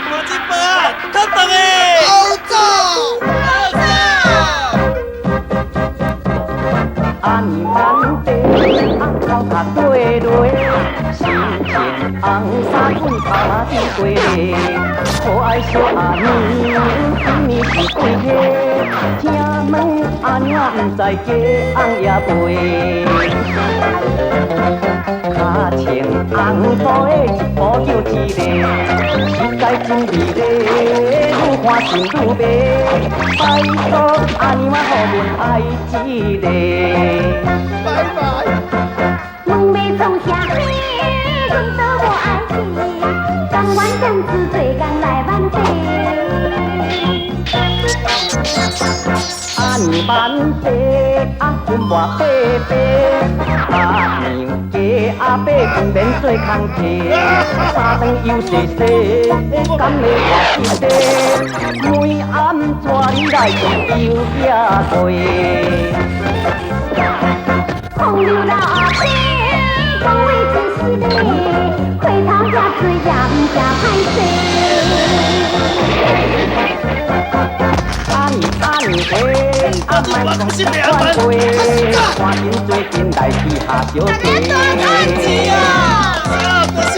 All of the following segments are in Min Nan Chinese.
我这包啊，透冻的。好走，好走。阿娘万地，阿头壳对落，心情红衫军头伫过咧，可爱小阿娘，今年是几岁？请问阿娘毋知嫁翁也未？脚穿红布的一步就一个，实在真美丽，愈看心愈迷。拜托阿娘啊，予阮爱一个。拜拜。问欲创啥物，阮都无爱去，甘愿踮此做工来挽地。阿娘万地，阿阮无白白，阿娘加阿伯不免做工课，三顿又细细，敢会活一个？每暗带你来上油饼粿。风流老阿伯，讲话真失礼，开头遮水也毋诚歹势。阿娘阿娘嘿，阿莫讲这款话，赶紧做阵来去下小地。钱啊！多谢。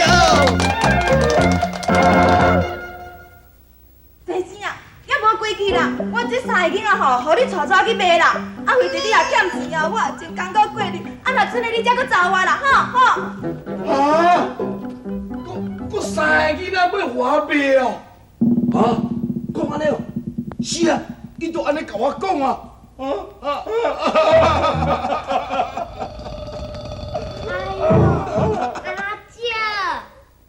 济钱啊，也无规气啦！我这三个囡仔吼，予你带走去卖啦。啊，为着你也欠钱啊，我也真艰苦过日。啊，若賰呢，你才阁走我啦，吼吼。啊！阁三个囡仔欲予我卖哦？啊？讲按呢哦？是啊，伊就按呢共我讲啊。啊啊哎呦，阿姐，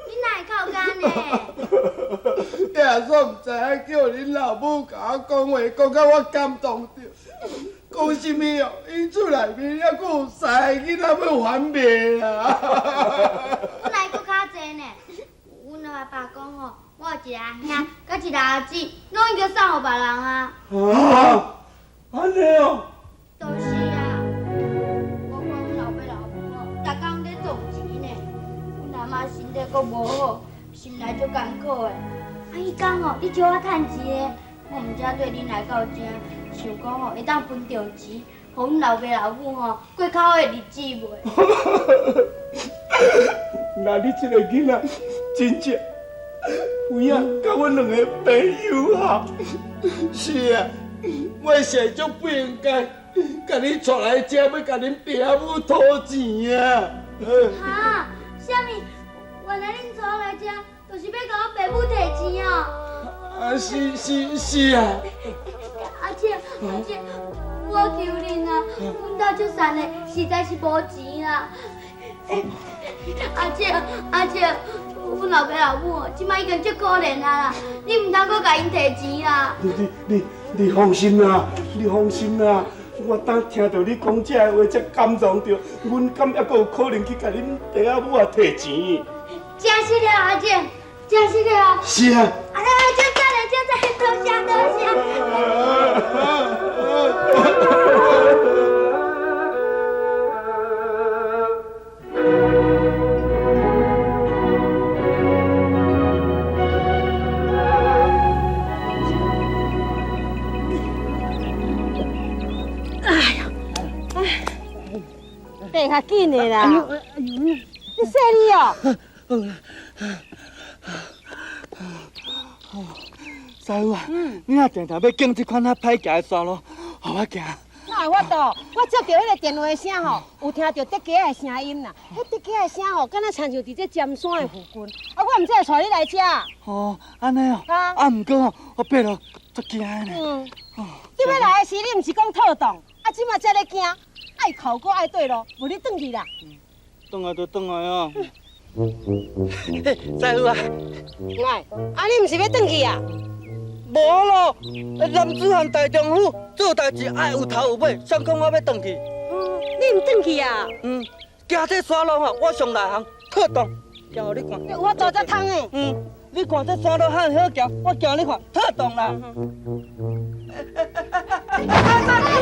你哪会哭干呢？耶稣毋知影叫恁老母共我讲话，讲甲我感动著。讲啥物哦？伊厝内面犹阁有三个囡仔欲还卖啊！阮来阁较济呢。阮阿爸讲吼，我有一个阿兄，佮一个阿姊，拢已经送予别人啊。啊，按呢哦？就是啊，我看阮老爸老母哦，逐工咧撞钱呢。阮阿嬷身体阁无好，心内足艰苦的。啊，彼工吼，你借我趁钱的，我毋才缀恁来到遮，想讲吼会当分著钱，予阮老爸老母吼过较好的日子袂？那你这个囡仔真正有影，佮阮两个朋友好。是啊，我实在足不应该，共你带来遮，欲共恁爸母讨钱啊！哈？啥物？原来恁带我来遮，就是欲共我爸母提钱哦！啊，是是是啊！阿姐，阿姐，我求恁啊，阮兜足潼的，实在是无钱啊！阿姐，阿姐，阮老爸老母这摆已经足可怜啊啦，你毋通阁共𪜶提钱啊！你你你你放心啦，你放心啦，我当听著你讲这个话，才感动著，阮敢犹阁有可能去共恁爸仔母仔提钱？真实了，阿姐，真实了。是啊。阿姐，赞嘞，真赞，多谢多谢。哎呀，哎，爬较紧的啦！你细腻哦。师傅啊，你若定定欲经这款较歹行的山路，予我行。哪会法度？我接著彼个电话的声吼，有听著竹鸡仔的声音啦。彼竹鸡仔的声吼，敢若亲像伫这尖山的附近。啊，我毋知会带你来遮。哦，按呢哦。啊。啊，毋过吼，我爬路足惊的呢。嗯。你欲来的时，你毋是讲透冻，啊，这马才咧惊，爱哭阁爱缀路，无你转去啦。转来就转来啊。师傅啊。来，啊，你毋是欲转去啊？无咯，男子汉大丈夫做代志爱有头有尾，谁讲我欲转去？你毋转去啊？嗯，行这山路吼，我上内行，透冻，行予你看。有法度才通的。嗯，你看这山路遐好行，我行你看，透冻啦。透冻的，透冻的！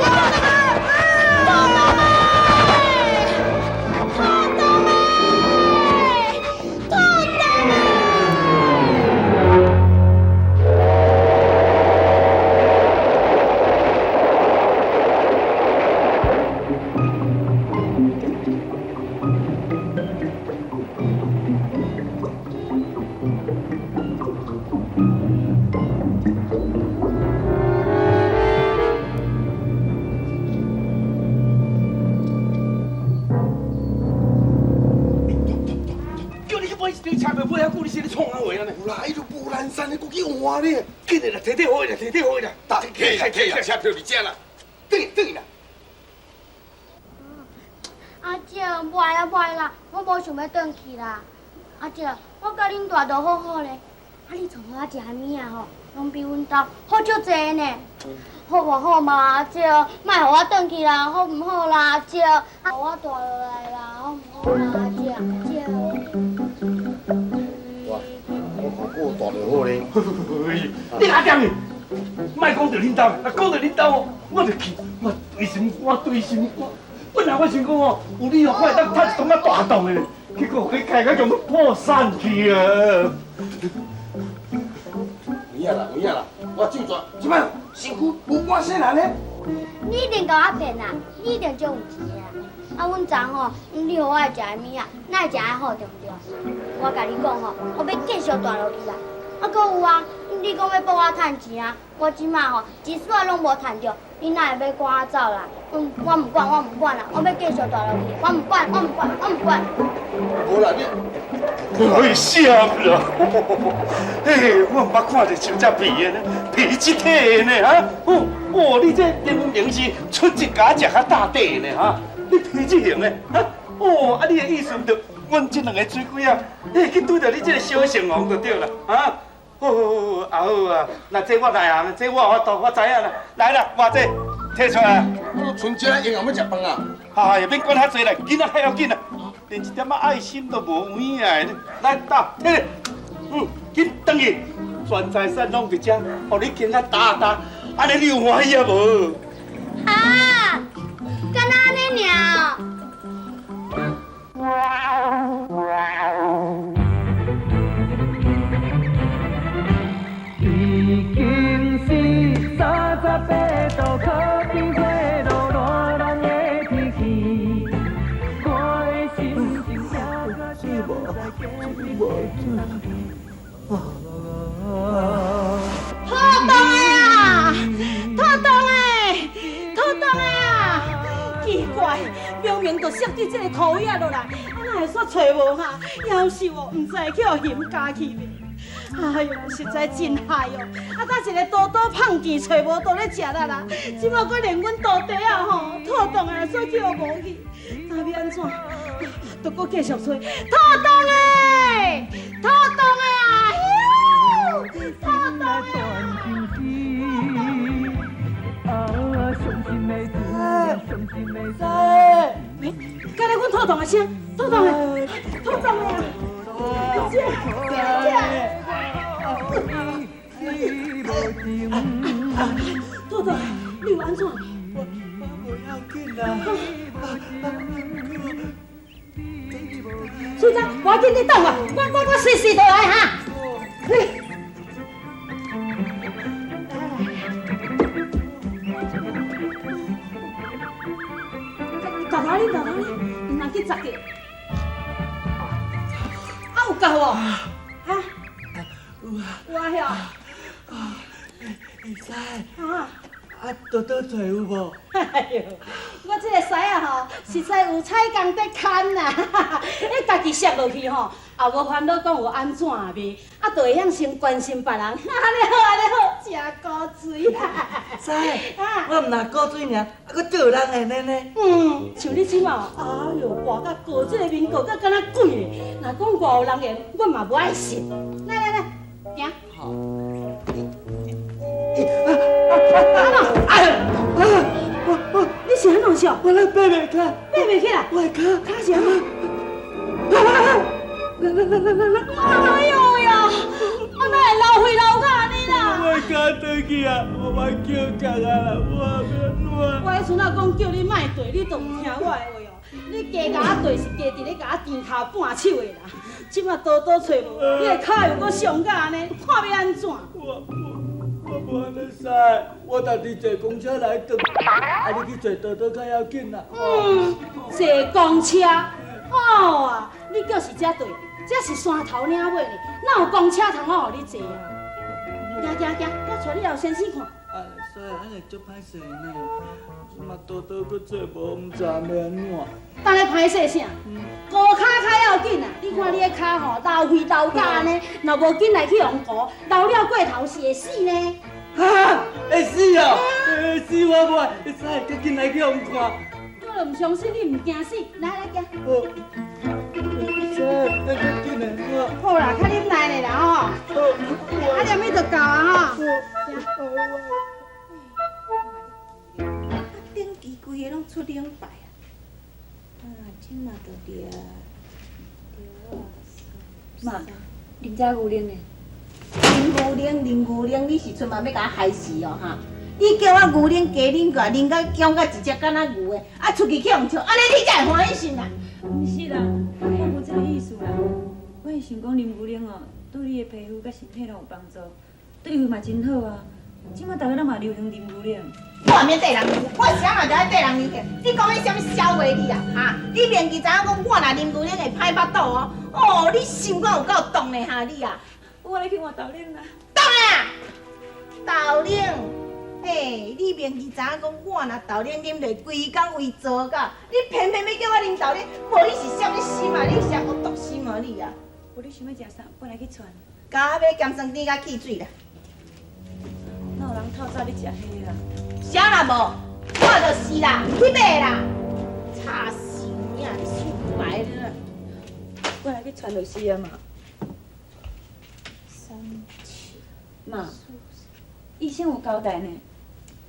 你车票买遐久，你是咧创啥话安呢？有啦，伊就无难山的，阁去换咧。紧的啦，提提予伊啦，提提予伊啦。提提提啦，车票伫遮啦，转去转去啦。阿姐，无爱啦，无爱啦，我无想欲转去啦。阿姐，我佮恁大都好好咧，啊你从我食的物仔吼，拢比阮兜好足济呢。好无好嘛，阿姐，莫予我转去啦，好毋好啦，阿姐，啊，予我蹛落来啦，好毋好啦，阿姐，阿姐。我，我看顾大就好咧。你阿踮去，莫讲著恁兜，若讲著恁兜哦，我就气，我对心肝，对心肝。本来我想讲哦，有你哦，我会当趁一栋仔大栋的，结果去开到强破产去啊！有影啦，有影啦，我就转，这摆身躯无半细难咧。你一定共我骗啦，你一定足有钱的啦。啊，阮昨吼，你予我食的物仔，哪会食的好对毋对？我共你讲吼，我欲继续蹛落去啦。啊，阁有啊，你讲欲帮我趁钱啊，我这马吼一丝仔拢无趁著，你哪会欲赶我走啦？嗯，我毋管，我毋管啦，我欲继续蹛落去，我毋管，我毋管，我毋管。无啦，你。哎，啥啦？嘿，我毋捌看著像遮皮的呢，皮这体的呢，哈？哦，哦，你这明明是出一家食较大块的呢，哈？你皮这型的，哈？哦，啊，你的意思就，阮这两个水鬼啊，嘿，去拄著你这个小成王就对啦，哈？好好好，啊好啊，那这我内行，这我有法度，我知影啦。来啦，偌济，提出来。我剩这营养欲食饭啊？哎呀，免管遐济啦，囡仔较要紧啦，连一点仔爱心都无有影的。来，到，提来，紧转去，全财产拢伫遮，予你肩较担一担，按呢你有欢喜啊无？啊，敢若按呢尔。已经是38度，可比火炉热人的天气。我的心情也搁水无，水无水。土动的啊，土动的，土动的啊！奇怪，明明就设伫这个土位仔落来，啊哪会煞揣无哈？夭寿哦，毋知会去予熊咬去袂？哎哟，实在真害哦！啊，早一个刀刀胖见揣无，都咧食力啦。这马阁连阮徒弟仔吼，土动的煞去予无去，那欲按怎？都阁继续揣，土动的，土动的啊！土动的啊！敢若阮土动的声，土动的，土动的啊！姐，姐。豆豆，你有按怎？我无要紧啦。水仔，无要紧，你等我，我随时就来哈。来来。大头你，大头你，毋通去砸著。啊，有够无？哈？有啊。有啊，晓。啊，会使。啊。啊，刀刀揣有无？哎呦，我这个师仔吼，实在有彩工伫牵啦，你家己摔落去吼，也无烦恼讲有按怎袂，啊，就会晓先关心别人。按呢好，按呢好，诚古锥啦。师，我毋若古锥尔，啊，阁足有人缘的呢。嗯，像你这马，哎呦，跋甲高，这个面高甲敢若鬼咧。若讲我有人缘，我嘛无爱信。来来来，行。好。阿你是按怎想？我咧爬袂起来，爬袂起来，我的跤，跤是按怎？来来来来来来！哎呦呀，啊哪会流血流到按呢啦？我的跤断去啊，我欲叫人啊啦，我欲按怎？我彼阵仔讲叫你莫缀，你都毋听我的话哦。你加共我缀是加伫咧共我甜头半手的啦。这马刀刀揣无，你的跤又阁伤到按呢，看欲按怎？我无按呢使，我家己坐公车来转，啊你去坐刀刀较要紧啦。嗯，坐公车，好啊，你叫是遮对，这是山头岭尾呢，哪有公车通好予你坐啊？行行行，我带你老先生看。啊，师，按呢足歹势呢，这马刀刀阁坐无，毋知欲按怎。等咧歹勢啥？糊跤較要緊啊！你看你的跤吼，流血流甲按呢，若無緊來去予糊，流了過頭是會死呢。哈，會死哦！會死我無愛，會使較緊來去予看。我就毋相信你毋驚死，來來行。好，會使較緊來看。好啦，較忍耐咧啦吼。好，啊，連尾就到啊吼。啊，頂期規个攏出冷敗啊！啊，這嘛就對啊。媽，啉遮牛奶呢？啉牛奶，啉牛奶，你是出嘛欲共我害死哦哈！你叫我牛奶加啉过，啉甲强甲一隻敢若牛的，啊出去去予笑，按呢你才會歡喜心啦？毋是啦，我無這个意思啦。我是想講啉牛奶哦，對你的皮膚佮身體攏有幫助，對胃嘛真好啊。這馬逐家攏嘛流行啉牛奶。我免綴人離，我啥嘛就愛綴人離去。你講彼啥物笑話你啊？哈！你明知知影講我若啉牛奶會歹腹肚哦。哦，你心肝有夠凍的哈你啊！我來去換豆奶啦。凍啊！豆奶，嘿，你明知知影講我若豆奶啉落，規工胃燥甲，你偏偏欲叫我啉豆奶，無你是啥物心啊？你是有毒心啊你啊！無你想欲食啥？我來去傳。共我買鹹酸甜佮汽水啦。哪有人透早咧食彼啦？啥啦無？我就是啦，去買啦。差死命，想白了。我來去傳就是啊嘛。三七。媽，醫生有交代呢，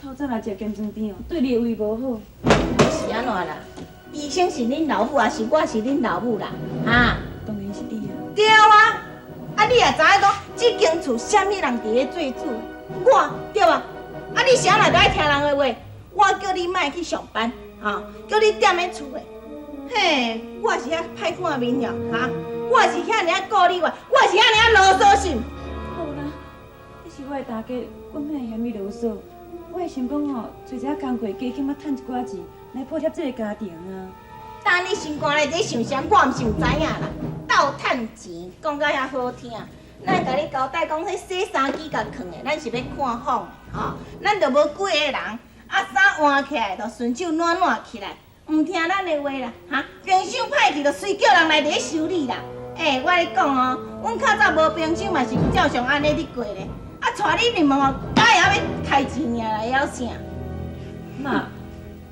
透早若食鹹酸甜哦，對你的胃無好。是按怎啦？醫生是恁老母，還是我是恁老母啦？哈？當然是你啊。對啊，啊你也知影講，這間厝啥物人佇咧做主？我對吧？啊你啥人都愛聽人的話，我叫你莫去上班，哈，叫你踮咧厝的。嘿，我是遐歹看面了，哈？我是遐爾仔顧你話，我是遐爾仔囉嗦是毋？好啦，你是我的大家，我哪會嫌你囉嗦？我會想講吼，做一下工課，加減仔趁一寡錢，來補貼這个家庭啊。等你心肝內佇想啥，我毋是毋知影啦。鬥趁錢，講甲遐好聽。咱共你交代講，彼洗衫機共囥的，咱是欲看風的吼。咱就無幾个人，啊衫換起來就順手暖暖起來，毋聽咱的話啦，哈！冰箱歹去就隨叫人來佇咧修理啦。欸，我咧講哦，阮較早無冰箱嘛是照常按呢佇過咧。啊，帶你入門哦，敢會曉欲開錢爾啦，會曉啥？媽，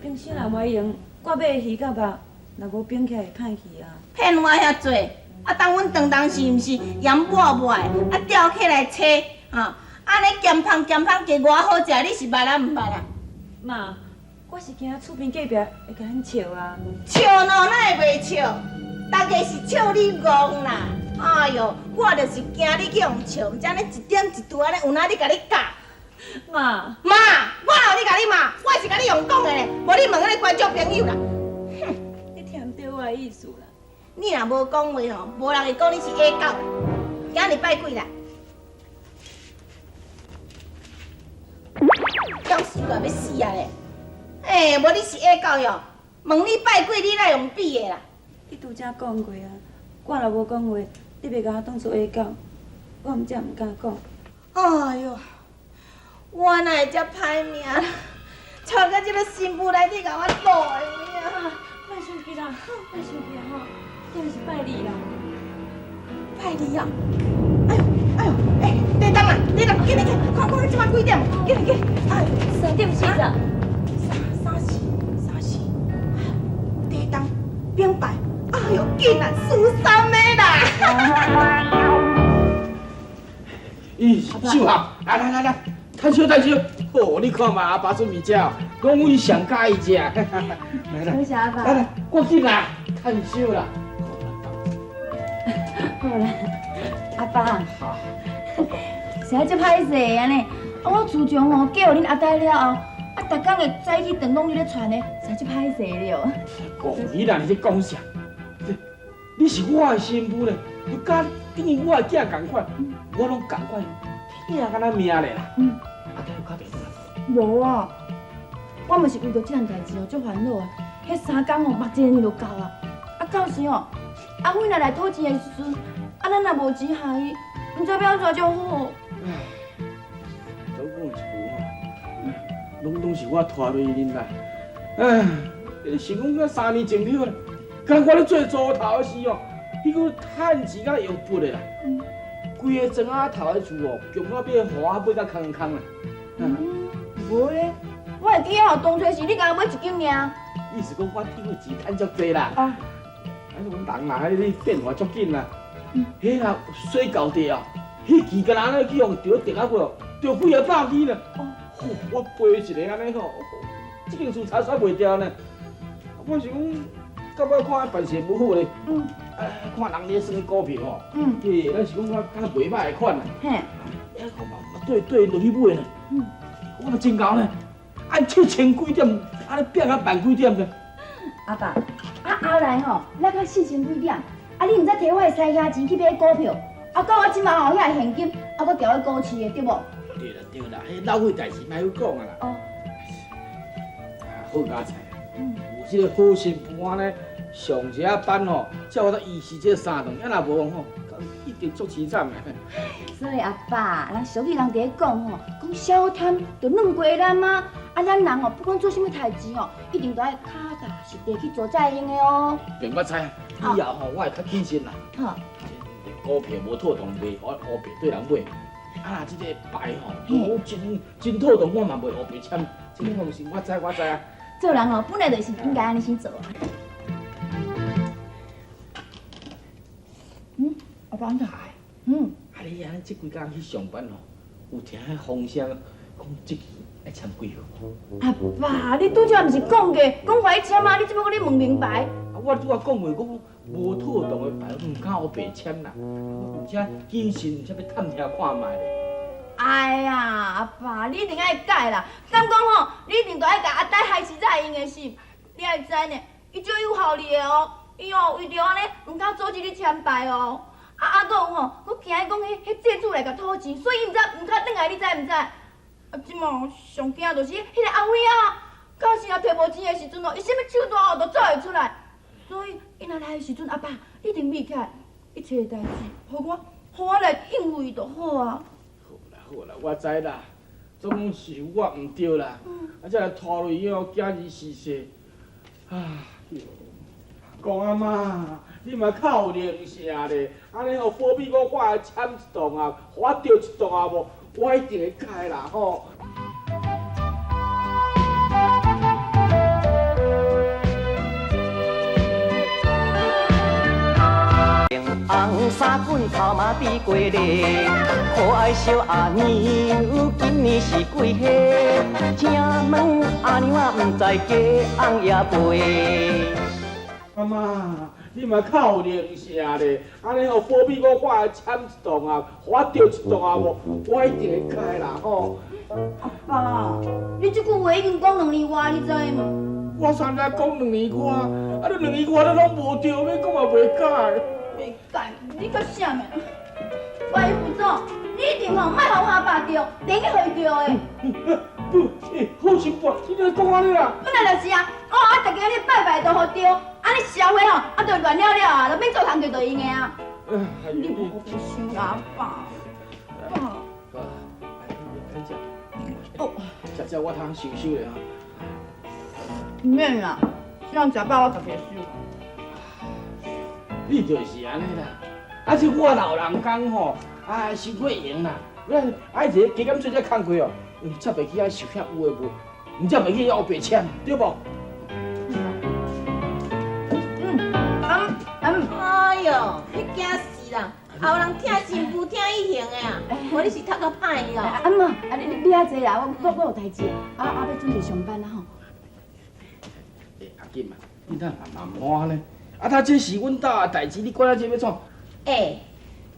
冰箱若壞用，我買的魚佮肉，若無冰起來會歹去啊。騙我遐濟，啊，當阮當當時毋是鹽抹抹的，啊吊起來切，吼，按呢鹹芳鹹芳加偌好食，你是捌啊毋捌啊？媽，我是驚厝邊隔壁會共阮笑啊。笑喏，哪會袂笑？大家是笑你戇啦！哎喲，我就是驚你去予笑，毋知按呢一點一滴按呢，有哪你共你教？媽，媽，我哪有咧共你罵？我是共你用講的咧，無你問彼个觀眾朋友啦。哼，你聽毋著我的意思啦。你若無講話吼，無人會講你是野狗啦。今日拜幾啦？夭壽啦，欲死啊咧！欸，無你是野狗喲？問你拜幾，你哪用比的啦？你拄才講過啊，我若無講話，你袂共我當做野狗，我毋才毋敢講。哎喲，我哪會遮歹命？娶到這个新婦內底共我落的有影。莫生氣啦，莫生氣啊吼！今日是拜二啦，拜二啊！哎喲，哎喲，欸，地動啊，地動，緊來緊，看看這擺幾點？緊來緊，哎，3點40。三四三四，哎喲，地動兵敗，哎喲，緊啊，輸三个啦！咦，秀豪，來來來來，趁燒趁燒，哦，你看嘛，阿爸準備這，攏阮上喜歡食。來來，多謝阿爸。來來，趕緊啦，趁燒啦。好啦，阿爸，實在足歹勢的按呢。啊，我自從吼嫁予恁阿呆了後，啊，逐工的早起頓攏你咧傳的，實在足歹勢了。講你啦，你咧講啥？你是我的新婦咧，你佮等於我的囝仝款，我攏仝款，疼敢若命咧啦。阿呆有敲電話？無啊，我嘛是為著這項代誌哦，足煩惱啊。彼三工哦，目一个就夠啊。啊，到時哦，阿輝若來討錢的時陣，啊，咱若無錢害伊，毋知欲按怎才好。唉，總講一句吼，攏總是我拖累恁啦。唉，你想講甲3年前了，敢我咧做锄头的时哦，彼个趁钱敢用拨的啦。规个庄仔头的厝哦，穷到变予我买甲空空啦。嗯，无咧，我会记得吼，当初是你共我买一间尔。意思讲我趁的钱趁足济啦。啊。啊，阮人啦，彼个变化足紧啦。彼啊水沟地哦，彼支敢若按呢去予著电仔过哦，著几仔百支呢。哦，我背一个按呢吼，这间厝柴煞袂掉呢。我是讲，到尾看办事无好咧。看人咧算股票吼。嘿，咱是讲较较袂歹的款啦。对对，落去买呢。我嘛真𠢕呢，按7000几点，按呢变啊万几点呢。阿爸，啊后来吼，落到4000几点，啊你毋知提我的师兄钱去买股票，啊到我这马吼遐现金，啊阁调去股市的，对无？对啦对啦，彼老岁代志莫去讲啊啦。哦。啊，好佳哉，有这个好新妇安呢，上一下班吼，才有得维持这三顿，啊若无吼，一定足凄惨的。所以阿爸，咱俗语人伫咧讲吼，讲小贪就软过咱啊。啊，咱人哦，不管做啥物代志吼，一定都爱脚踏实地去做才会用的哦。明我知，以后吼我会较谨慎啦。好。股票无妥当，袂乌白对人买。啊，这个牌吼，无真真妥当，我嘛袂乌白签。这个放心，我知我知啊。做人哦，本来就是应该按呢先做啊。嗯，阿爸按怎来？嗯。啊，你按呢这几工去上班吼，有听彼风声讲这支爱签几号？阿爸，你拄才毋是讲过，讲怀签吗？你这摆阁咧问明牌？啊，我拄仔讲话讲无妥当的牌，毋敢乌白签啦。我而且谨慎，才欲探听看觅咧。哎呀，阿爸，你一定爱改啦。敢讲吼，你一定都爱共阿呆害死才会用的是，你爱知呢，伊足有效力的哦。伊哦为著按呢，毋敢阻止你签牌哦。啊啊，阁有吼，阁惊伊讲彼彼债主来共讨钱，所以伊毋知毋敢转来，你知毋知？啊，这马上惊就是彼个阿辉啊，到时若提无钱的时阵哦，伊啥物手段哦都做会出来。所以伊若来的时阵，阿爸，你一定秘起来，一切的代志，予我，予我来应付伊就好啊。好啦好啦，我知啦，总讲是我毋对啦，啊，才来拖累伊哦，囝儿逝世。啊，讲阿妈，你嘛较有灵性咧，按呢吼，保庇我，我会签一档啊，予我著一档啊无，我一定会改啦吼。红衫棍头马比过咧，可爱小阿娘，今年是几岁？请问阿娘啊，毋知嫁翁也未？阿妈，你嘛较有灵性咧，按呢吼，保庇我，我会签一档啊，予我著一档啊无，我一定会改啦吼。阿爸，你这句话已经讲两年外，你知无？我啥才讲两年外？啊，你两年外你拢无著，欲讲嘛袂改。袂改，你阁啥物？喂，副总，你一定吼莫予我阿爸著，等于予伊著的。不，欸，好心肝，你咧讲按呢啦？本来就是啊，哦啊，逐家咧拜拜都予著，按呢社会吼，啊，就乱了了啊，就免做工课就用的啊。你无白想啦，阿爸。爸。哦，食食我通收收咧哈。毋免啦，这样食饱我家己收。你就是按呢啦，啊，这我老人讲吼，啊，伤过闲啦，啊，一个加减做这工课哦，才袂去遐受遐有的无，毋才袂去遐乌白签，对无？哎哟，彼惊死人！后人疼新妇疼一行的啊，无你是读较歹哦。阿妈，啊你你遐坐啦，我有代志，啊啊欲准备上班啊吼。欸，阿金啊，你哪慢慢慢呢？啊，他这是阮兜的代志，你管啊这欲创？欸，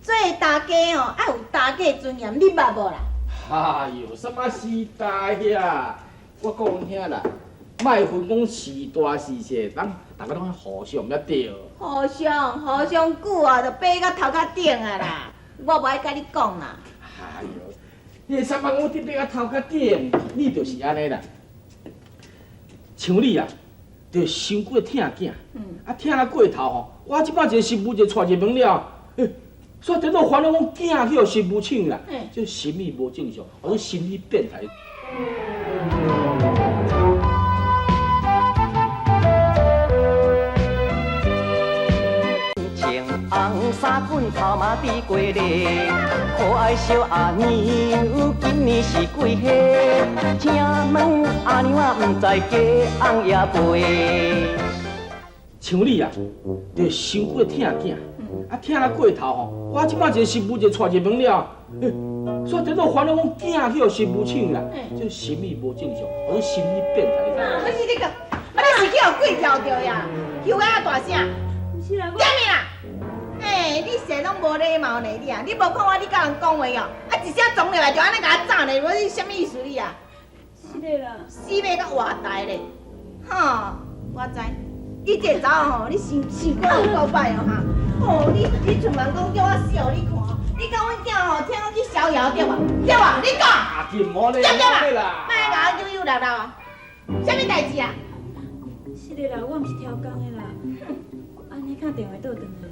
做大家哦，爱有大家尊严，你捌无啦？哎哟，啥物时代啊？我讲阮兄啦，莫分讲是大是小，咱逐家拢爱互相才对。互相，互相久啊，就爬到头壳顶啊啦！我无爱佮你讲啦。哎哟，你啥物我得爬到头壳顶，你就是按呢啦。像你啊，就伤过疼囝，啊疼啊过头吼。我这摆一个媳妇一个娶入门了，欸，煞颠倒烦恼讲囝去予媳妇抢啦，这心理无正常，我讲心理变态。红衫棍头嘛伫过咧，可爱小阿娘，今年是几岁？请问阿娘啊，毋知嫁翁也未？像你啊，就伤过疼囝，啊疼啊过头吼。我这摆一个媳妇一个娶入门了，所以等到烦恼讲囝去予媳妇抢啦，这心理无正常，我心理变态。啊，你是你个，啊你是去予鬼跳著呀？叫啊大声！毋是啦，点啦？欸，你生拢无礼貌呢你啊！你无看我你佮人讲话哦，啊一声撞入来就按呢共我炸咧，无你啥物意思你啊？是的啦。死欲阁活呆咧，吼！我知，你这个查某吼，你想想过有够歹哦哈！哦，你出门讲叫我死予你看，你讲阮囝吼听讲去逍遥对无？对无？你讲。对对啦。莫共我悠悠落落啊！啥物代志啊？是的啦，我毋是超工的啦，按呢敲电话倒转来。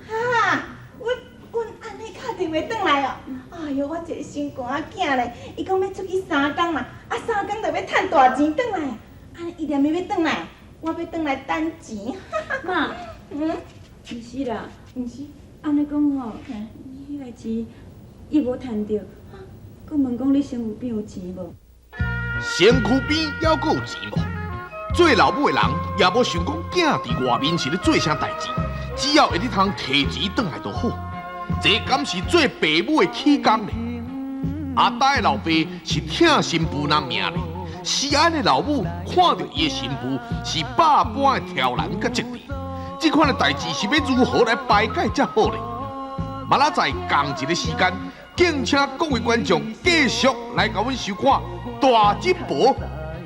哈！阮按呢敲电话转来哦。哎哟，我一个心肝仔囝咧，伊讲欲出去三工啦，啊三工就欲趁大钱转来，啊伊连伊欲转来，我欲转来等钱。妈，毋是啦，毋是，按呢讲吼，彼个钱伊无趁著，阁问讲你身躯边有钱无？身躯边犹阁有钱无？做老母的人也无想讲囝伫外面是咧做啥代志，只要会当提钱转来就好。这敢是做爸母的起工呢？阿呆的老爸是疼新妇若命咧，思安的老母看著伊的新妇是百般的刁难佮责备，这款的代志是欲如何来排解才好呢？嘛仔载仝一个时间，敬请各位观众继续来共阮收看《大金婆》，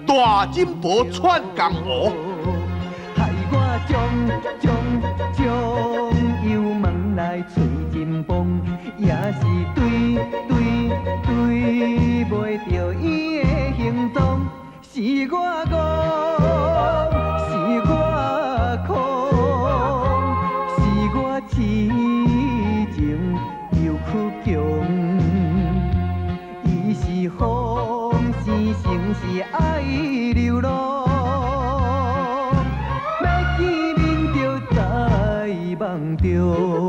大金婆串江湖。害我将将将油门来吹真崩，也是对对对袂著伊的行踪，是我戆，是我空，是我痴情又倔强，伊是风生成是爱流浪，欲见面就在梦中。